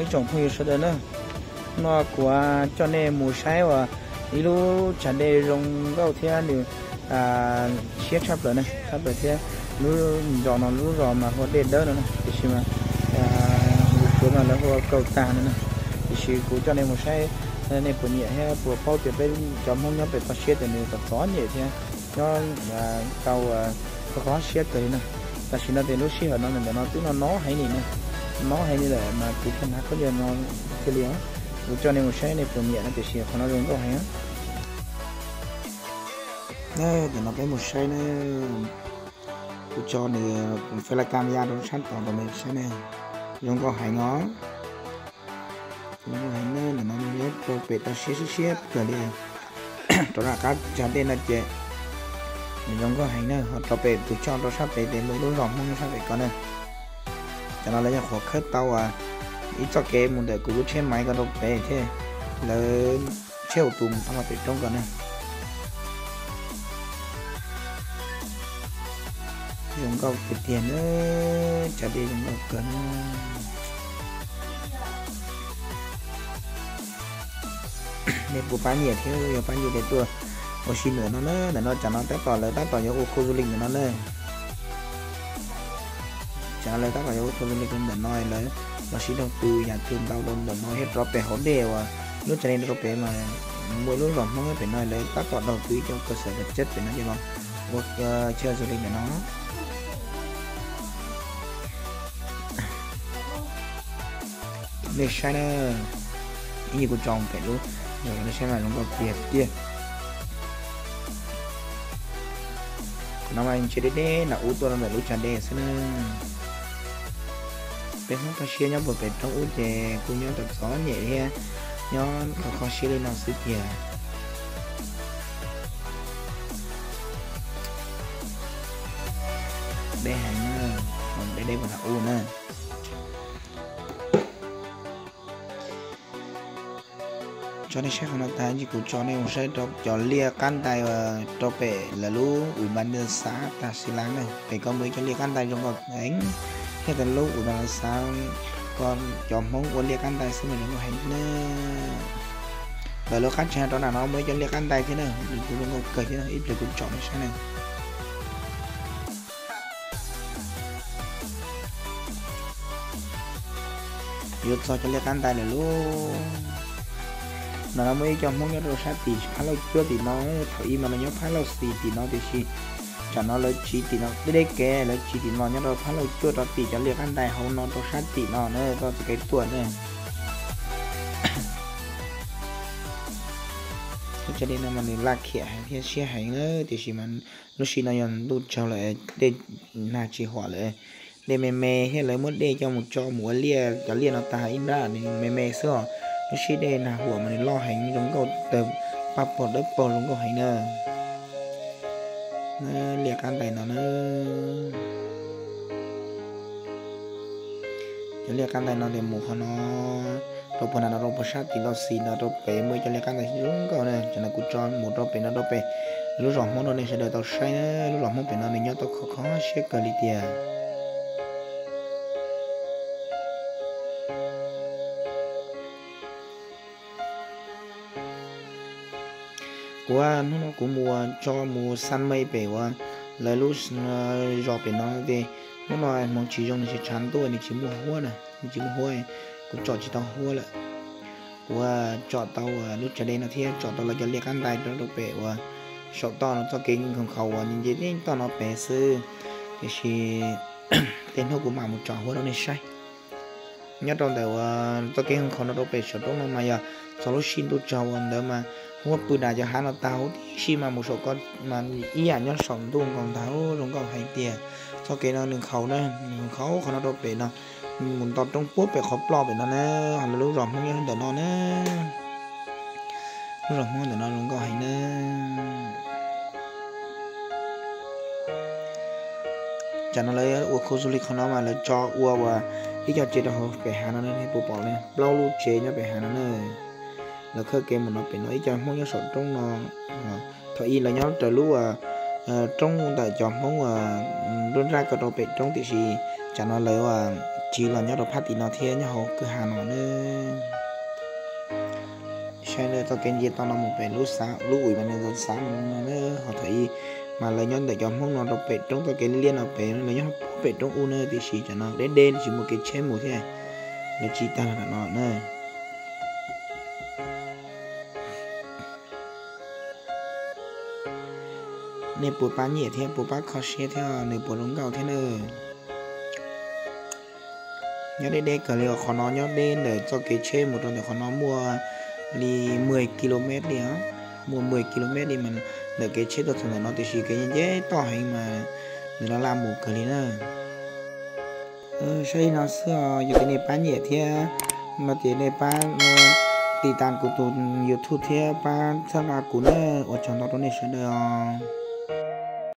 Tsoom phooj ywg sawv daws na, no kuv coj nej mus saib uas ib lub tsag dej zoo nkauj thiab nws siab tshaj plaws na, tshaj plaws thiab. Lub zos no lub zos mas hu ua Dej Dawb no na, tiam sis mas lus Suav mas lawv hu ua Kaum Tag no na. Tiam sis kuv coj nej mus saib, nej puas nyiam thiab puas paub tias peb cov Hmoob nyob pem toj siab ces nws txom txom nyem thiab nyob tau kho kho siab kawg li na. Tam sim no ces lub sij hawm no ntawm no twb no no heev li na, no heev li lawm mas kuv thiaj hnav khaub ncaws no thiaj li os. Kuv coj nej mus saib nej puas nyiam no tiam sis qhov no zoo nkauj heev. Ntawm no peb mus saib na, kuv tso nws fais laj kam ya rau sab tod rau nej saib na, zoo nkauj heev os. Zoo nkauj heev na, ntawm no nyob rau pem toj siab siab siab kawg li. Rau nram qab tsag dej no ces nws zoo nkauj heev na, ho rau pem tus choj rau sab pem ces muaj ib lub zos Hmoob nyob sab pem ko na. Cov no lawv nyuam qhuav khawb tau ib txoj kev mus ntawm kuv lub tsheb maiv ko rau pem thiab, lawv tsheb hauv tus mus txog pem roob ko na. Zoo nkauj tiag tiag na, tsag dej zoo nkauj kawg na. Nej puas pab nyiam thiab, yog pab nyiam ces tuaj ua si ntawm no na, ntawm no tsam no tab tom lawv tab tom yuav ua khu du lịch ntawm no na. Tsam no lawv tab tom yuav ua khu du lịch ntawm no lawv los sib raug pw yam twg ntau rau ntawm no thiab rau pem hauv dej uas lub tsag dej rau pem mas muaj ib lub zos Hmoob pem no lawv tab tom raug pw ib co kaw xawm kaw ceb pem no ces los ua chaw du lịch ntawm no. Nej saib na, ib yam kuv tso pem lub, nej saib mas zoo nkauj tiag tiag. Qhov no mas ntsia deb deb nram ub tuaj rau ntawm lub tsag dej xwb na. Peb Hmoob toj siab nyob puag pem roob ub ces kuj nyob txom txom nyem thiab nyob kho kho siab li no xwb tiag. Deb heev na, deb deb puag nram ub na. Tso nej saib qhov no tag ntsis kuv tso nej mus saib rau cov liaj qab ntais rau pem lawv lub ub npas xav tag xis lav na, pem ko muaj ib co liaj qab ntais zoo nkauj heev, thiab tas lub ub npas xav ko cov Hmoob ua liaj qab ntais xwb mas zoo nkauj heev na. Lawv lub qab tsag rau nram no muaj ib co liaj qab ntais thiab na, kuj zoo nkauj kawg thiab, ib pliag kuv tso nej saib na. Yuav txog cov liaj qab ntais lawm lauj. Ntawm no muaj ib co Hmoob nyob rau sab tim phab Lauj Cuab tim no, thaum ub mas lawv nyob phab Lauj Xis tim no tiam sis tsam no lawv tsiv tim no, deb deb kev lawv tsiv tim no nyob rau phab Lauj Cuab rau tim cov liaj qab ntais hauv no rau sab tim no na, koj txoj kev tuaj na. Lub tsag dej no mas nws laj khiam heev thiab siab heev na, tiam sis mas lub sij no yog ntuj tsaug lawm, dej nag tsis huam lawm, dej me me thiab lawv muab dej coj mus tso mus ua liaj, cov liaj no tag ib nrab nws me me xwb os. Lub sij dej nag huam mas nws loj heev zoo nkauj tawg paj paug dawb paug zoo nkauj heev na. Liaj qab ntais no na. Cov liaj qab ntais no ces mus qhov no rau puag nram no rau puag sab tim Lauj Xis no rau pem muaj cov liaj qab ntais zoo nkauj na, tsam no kuv tso mus rau pem no rau pem lub zos Hmoob rau nej sawv daws tau saib na, lub zos Hmoob pem no nws nyob tau khov kho siab kawg li tiag. Kuv hnub no kuv mus tso mus xan mej pem uas lawv lub zos pem no ces hnub no hmoov tsis zoo nws tsis tshav ntuj nws tsis muaj huab na, nws tsis muaj huab, kuv tsom tsis tau huab lawm. Kuv tsom tau lub tsag dej no thiab tsom tau lawv cov liaj qab ntais rau rau pem uas saum toj no txoj kev nkhaus nkhaus uas nce nce toj no pem xwb, tiam sis tej hnub kuv mam mus tsom huab rau nej saib. Nyob rau ntawm uas txoj kev nkhaus no rau pem saum roob no mas yog txog lub sij ntuj tsaug uas ntawd mas huab pw nram cov hav no tag huv tib si mas mus saum ko mas ib yam nyob saum ntuj nkaus ntag, zoo nkauj hais tias txoj kev no nws nkhaus na, nws nkhaus qhov no rau pem no, mus nto roob puag pem qhov ploj pem no na, ho lawv lub zos Hmoob nyob ntawm no na. Lub zos Hmoob ntawm no zoo nkauj heev na. Tsam no lawv ua khu du lịch qhov no mas lawv tso ua uas ib co tsev rau hauv pem hav no ne, nej puas pom ne, plaub lub tsev nyob pem hav no na. Lawv khawb kev mus no pem no ib co Hmoob nyob saum roob no, thaum ub lawv nyob raws lub roob ntawm cov Hmoob nruab nrab ko rau pem roob tiam sis tsam no lawv Tsis los nyob rau phab tim no thiab, nyob hauv kwj ha no na. Saib na, txoj kev nce toj no mus pem lub xav, lub uim mas nws xav mus no na, ho thaum ub mas lawv nyob ntawm cov Hmoob no rau pem roob, txoj kev liab no pem, lawv nyob pem roob ub na, tiam sis cov no deb deb tsis muaj kev tsheb mus thiab, lawv tsis tag los no na. Nej puas pab nyiam thiab puas pab kho siab thiab, nws puas zoo nkauj thiab na. Nyob deb deb kawg li os, qhov no nyob deb ntawm txoj kev tsheb mus rau ntawm qhov no muaj li mười ki lô mét li os, muaj mười ki lô mét li mas ntawm kev tsheb tuaj txog ntawm no tiam sis kev nce toj heev mas nws laj laj mus kawg li na. Saib li no xwb os, yog tias nej pab nyiam thiab no ces nej pab tiv tas kuv tus YouTube thiab pab txhawb nqa kuv na, ua tsaug ntau rau nej sawv daws os.